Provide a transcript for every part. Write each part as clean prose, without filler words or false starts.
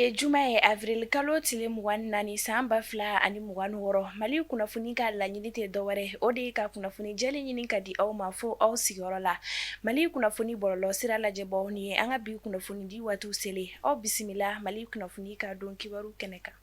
ye juma ye, avril kalo tile 24 san 2026. Mali kunnafoni ka laɲini tɛ dɔwɛrɛ, o de ye ka kunnafoni jɛlen ɲini ka di aw ma fo aw sigiyɔrɔ la. Mali kunnafoni bɔlɔlɔ sira lajɛbaaw, nin ye an ka bi kunnafoni di waatiw selen. Aw bisimila Mali kunnafoni ka don kibaru kɛnɛ kan.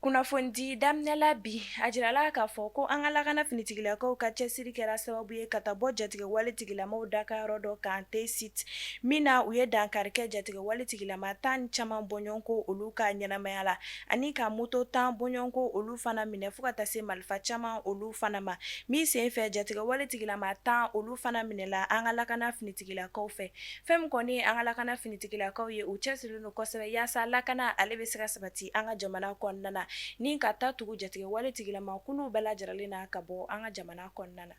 Kunnafonidi daminɛ la bi, a jirala k'a fɔ ko an ka lakana finitigilakaw ka cɛsiri kɛra sababu ye ka taa bɔ jatigɛwale tigilamaw dakanyɔrɔ dɔ kan Tessit, min na u ye dankari kɛ jatigɛwale tigilama tan ni caman bɔɲɔgɔnko olu ka ɲɛnamaya la, ani ka moto 10 bɔɲɔgɔnko olu fana minɛ fo ka taa se marifa caman olu fana ma. Min senfɛ jatigɛwale tigilama 10 olu fana minɛla an ka lakana finitigilakaw fɛ. Fɛn min kɔni ye an ka lakana finitigilakaw ye, u cɛsirilen don kosɛbɛ yaasa lakana ale bɛ se ka sabati an ka jamana kɔnɔna na, ni ka taa tugu jatigɛwale tigilama kuluw bɛɛ lajɛlen na ka bɔ an ka jamana kɔnɔna na.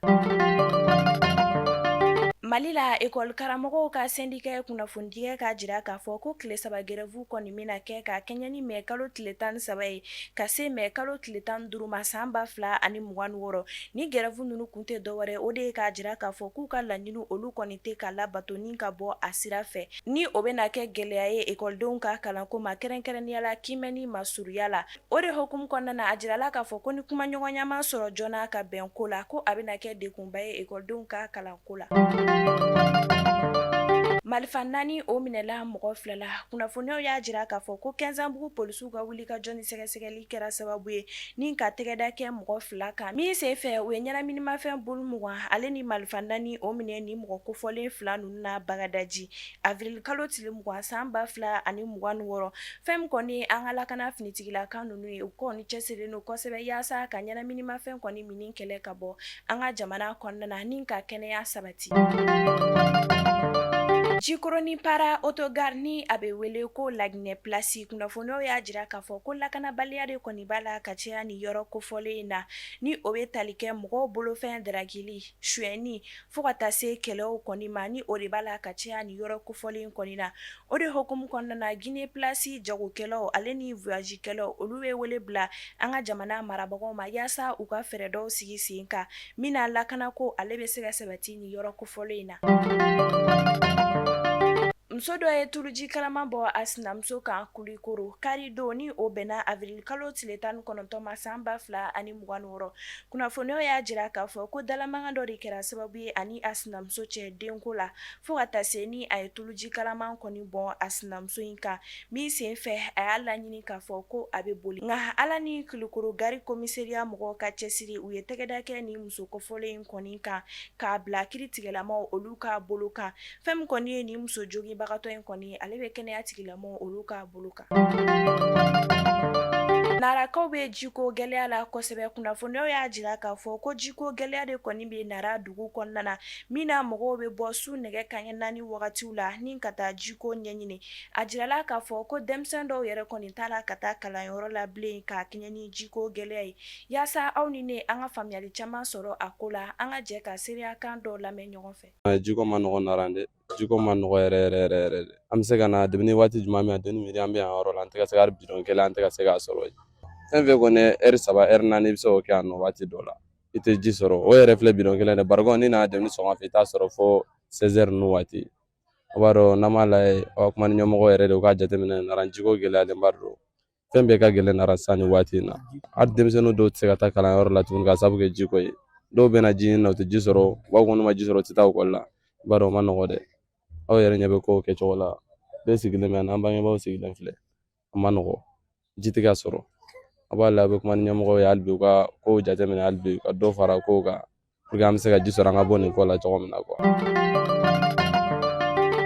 Mali la, ekɔli karamɔgɔw ka syndicat ye kunnafonidi kɛ k'a jira k'a fɔ ko tile saba grève kɔni bɛna kɛ ka kɛɲɛ ni mɛ kalo tile 13 ye ka se mɛ kalo tile 15 ma san 2026. Ni grève ninnu kun tɛ dɔwɛrɛ, o de ye k'a jira k'a fɔ k'u ka laɲini olu kɔni tɛ ka labato ni ka bɔ a sira fɛ, ni o bɛna kɛ gɛlɛya ye ekɔlidenw ka kalanko ma, kɛrɛnkɛrɛnnenya la kiimɛni masurunya la. O de hukumu kɔnɔna na, a jirala k'a fɔ ko ni kumaɲɔgɔnya ma sɔrɔ joona ka bɛn ko la, ko a bɛna kɛ degunba ye ekɔlidenw ka kalanko la. Marifa naani o minɛla mɔgɔ fila la. Kunnafoniyaw y'a jira k'a fɔ ko Kɛnzanbugu polisiw ka wulikajɔ ni sɛgɛsɛgɛli kɛra sababu ye ni ka tɛgɛda kɛ mɔgɔ fila kan. Min senfɛ, u ye ɲɛnaminimafɛn bulu 20 ale ni marifa naani o minɛ ni mɔgɔ kofɔlen fila ninnu na Bagadaji, avril kalo tile 20 san 2026. Fɛn min kɔni ye an ka lakana finitigilaka ninnu ye, u kɔni cɛsirilen don kosɛbɛ yaasa ka ɲɛnaminimafɛn kɔni minni kɛlɛ ka bɔ an ka jamana kɔnɔna na ni ka kɛnɛya sabati. Jikɔrɔni Para autogare ni a bɛ wele ko Laginɛ Place, kunnafoniyaw y'a jira k'a fɔ ko lakanabaliya de kɔni b'a la ka caya ni yɔrɔ kofɔlen in na, ni o bɛ tali kɛ mɔgɔw bolofɛn darakili, sonyɛni, fo ka taa se kɛlɛw kɔni ma, ni o de b'a la ka caya ni yɔrɔ kofɔlen kɔni na. O de hukumu kɔnɔna na, Guinée Place jagokɛlaw ale ni voyagekɛlaw olu bɛ wele bila an ka jamana marabagaw ma yaasa u ka fɛɛrɛ dɔw sigi sen kan min na lakanako ale bɛ se ka sabati ni yɔrɔ kofɔlen in na. Muso dɔ ye tuluji kalaman bɔ a sinamuso kan Kulikoro kari don, ni o bɛnna avril kalo tile 19 ma san 2026. Kunnafoniyaw y'a jira k'a fɔ ko dalamankan dɔ de kɛra sababu ye ani a sinamuso cɛ denko la, fo ka taa se ni a ye tuluji kalaman kɔni bɔn a sinamuso in kan. Min senfɛ a y'a laɲini k'a fɔ ko a bɛ boli, nka Ala ni Kulukoro gari komisariya mɔgɔw ka cɛsiri, u ye tɛgɛda kɛ ni muso kofɔlen in kɔni kan k'a bila kiritigɛlamaw olu ka bolo kan. Fɛn min kɔni ye nin muso joginbagatɔ in kɔni, ale bɛ kɛnɛya tigilamaw olu ka bolo kan. Narakaw bɛ jiko gɛlɛya la kosɛbɛ. Kunnafoniyaw y'a jira k'a fɔ ko jiko gɛlɛya de kɔni bɛ Nara dugu kɔnɔna na, min na mɔgɔw bɛ bɔ su nɛgɛ kanɲɛ naani wagatiw la ni ka taa jiko ɲɛɲini. A jirala k'a fɔ ko denmisɛn dɔw yɛrɛ kɔni t'a la ka taa kalanyɔrɔ la bilen k'a kɛɲɛ ni jiko gɛlɛya ye. Yaasa aw ni ne an ka faamuyali caman sɔrɔ a ko la, an ka jɛ ka seereyakan dɔw lamɛn ɲɔgɔn fɛ. Jiko ma nɔgɔ Nara dɛ, jiko ma nɔgɔ yɛrɛ yɛrɛ yɛrɛ yɛrɛ de. An bɛ se ka na depuis waati jumɛn min na, depuis midi an bɛ yan yɔrɔ la, an tɛ ka se ka hali bidɔn kelen an tɛ ka se k'a sɔrɔ. Fɛn fɛn kɔni ye ɛri saba ɛri naani i bɛ se k'o kɛ yan nɔ waati dɔ la, i tɛ ji sɔrɔ. O yɛrɛ filɛ bidɔn kelen dɛ, barikon n'i nana depuis sɔgɔma fɛ i t'a sɔrɔ fo 16 heures ninnu waati. A b'a dɔn n'an m'a lajɛ, aw ka kuma ni ɲɛmɔgɔ yɛrɛ de u k'a jateminɛ Nara jiko gɛlɛyalenba de don. Fɛn bɛɛ ka gɛlɛn Nara sisan nin waati in na. Hali denmisɛnnin dɔw tɛ se ka taa kalanyɔrɔ la tuguni k'a sababu kɛ jiko ye. Dɔw bɛ na ji ɲini na, u tɛ ji sɔrɔ, u b'a fɔ ko n'u ma ji sɔrɔ u tɛ taa ekɔli la. I b'a dɔn o ma nɔgɔ dɛ. Aw yɛrɛ ɲɛ bɛ kow kɛcogo la. Bɛɛ sigilen bɛ yan, n'an bangebaaw sigilen filɛ, a ma nɔgɔ, ji tɛ ka sɔrɔ. A b'a la, a bɛ kuma ni ɲɛmɔgɔw ye hali bi, u ka kow jateminɛ hali bi, ka dɔ fara kow kan pour que an bɛ se ka ji sɔrɔ an ka bɔ nin ko la cogo min na quoi.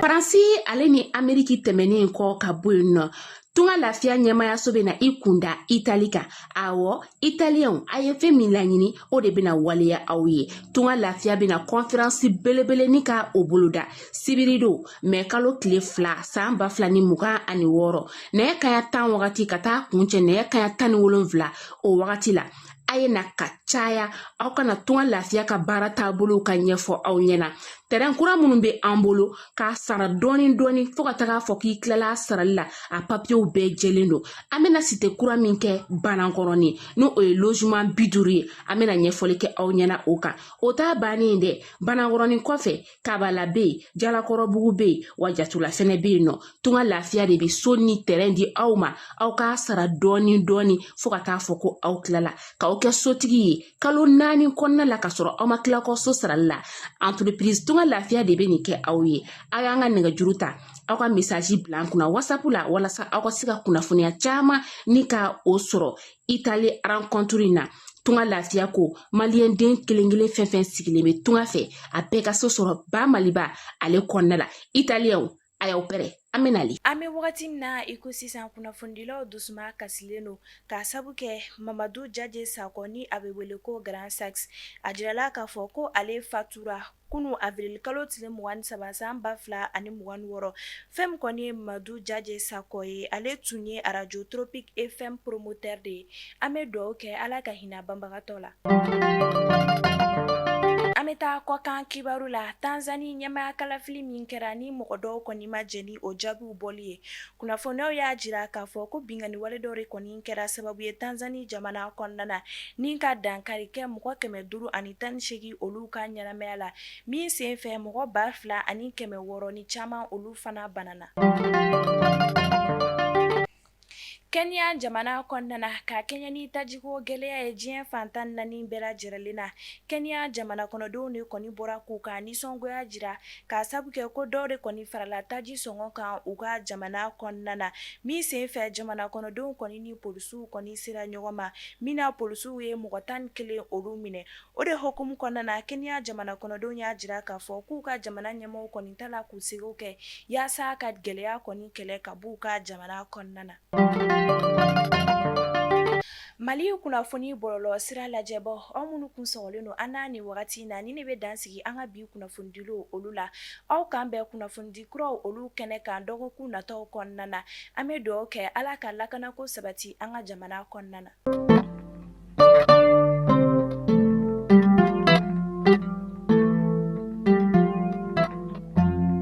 Faransi ale ni Ameriki tɛmɛnen kɔ ka bɔ yen nɔ, Tunga Lafiya ɲɛmayaso bɛna i kunda Itali kan. Awɔ, Italiyɛnw, a ye fɛn min laɲini, o de bɛna waleya aw ye. Tunga Lafiya bɛna kɔnferansi belebele ni ka o boloda sibiridon mɛ kalo tile 2 san 2026, nɛgɛ kaɲa 10 wagati ka taa kuncɛ nɛgɛ kaɲa 17 o wagati la. A ye na ka caya, aw kana Tunga Lafiya ka baara taabolow ka ɲɛfɔ aw ɲɛna. Terrain kura minnu bɛ an bolo k'a sara dɔɔni dɔɔni fo ka taga fɔ k'i tilala a sarali la, a papiyew bɛɛ jɛlen don. An bɛna cité kura min kɛ Banankɔrɔni, n'o o ye logement 50 ye, an bɛna ɲɛfɔli kɛ aw ɲɛna o kan. O t'a bannen dɛ. Banankɔrɔni kɔfɛ, Kabala bɛ yen, Jalakɔrɔbugu bɛ yen, wa Jatula fɛnɛ bɛ yen nɔ. Tunga Lafiya de bɛ so ni terrain di aw ma, aw k'a sara dɔɔni dɔɔni fo ka taa fɔ ko aw tilala, k'aw kɛ sotigi ye kalo 4 kɔnɔna la, ka sɔrɔ aw ma tila kɔ so sarali la. Entreprise Tunga Lafiya de bɛ nin kɛ aw ye. Aw y'an ka nɛgɛjuru ta, aw ka message bila an kunna WhatsApp la, walasa aw ka se ka kunnafoniya caman ni ka o sɔrɔ Itali rencontre in na. Tunga Lafiya ko maliyɛn den kelen kelen fɛn fɛn sigilen bɛ tunga fɛ, a bɛɛ ka so sɔrɔ ba Maliba ale kɔnɔna la. Italiyɛnw, a y'aw pɛrɛ, an bɛ nali. An bɛ wagati min na i ko sisan, kunnafonidilaw dusuma kasilen don k'a sabu kɛ Mamadu Jaje Sakɔ, ni a bɛ wele ko Grand Sax. A jirala k'a fɔ ko ale fatura kunun avril kalo tile 23 san 2026. Fɛn min kɔni ye Mamadu Jaje Sakɔ ye, ale tun ye arajo Tropique FM promoteur de ye. An bɛ dugawu kɛ Ala ka hinɛ banbagatɔ la. An bɛ taa kɔkan kibaru la. Tanzanie ɲɛmaaya kalafili min kɛra, ni mɔgɔ dɔw kɔni ma jɛn ni o jaabiw bɔli ye, kunnafoniyaw y'a jira k'a fɔ ko binkanni wale dɔ de kɔni kɛra sababu ye Tanzanie jamana kɔnɔna na, ni ka dankari kɛ mɔgɔ 518 olu ka ɲɛnamaya la, min senfɛ mɔgɔ 2600 ni caman olu fana banana. Kenya jamana kɔnɔna na, ka kɛɲɛ ni tajiko gɛlɛya ye diɲɛ fan 14 bɛɛ lajɛlen na, Kenya jamana kɔnɔdenw de kɔni bɔra k'u ka nisɔngoya jira k'a sabu kɛ ko dɔw de kɔni farala taji sɔngɔ kan u ka jamana kɔnɔna na, min senfɛ jamana kɔnɔdenw kɔni ni polisiw kɔni sera ɲɔgɔn ma, min na polisiw ye mɔgɔ 11 olu minɛ. O de hukumu kɔnɔna na, Kenya jamana kɔnɔdenw y'a jira k'a fɔ k'u ka jamana ɲɛmɔgɔw kɔni ta la k'u seko kɛ yaasa ka gɛlɛya kɔni kɛlɛ ka b'u ka jamana kɔnɔna na. Mali kunnafoni bɔlɔlɔ sira lajɛbɔ, aw minnu kun sɔgɔlen don an na nin wagati in na, ni ne bɛ dan sigi an ka bi kunnafonidilaw olu la. Aw k'an bɛn kunnafonidi kuraw olu kɛnɛ kan dɔgɔkun nataw kɔnɔna na. An bɛ dugawu kɛ Ala ka lakanako sabati an ka jamana kɔnɔna na.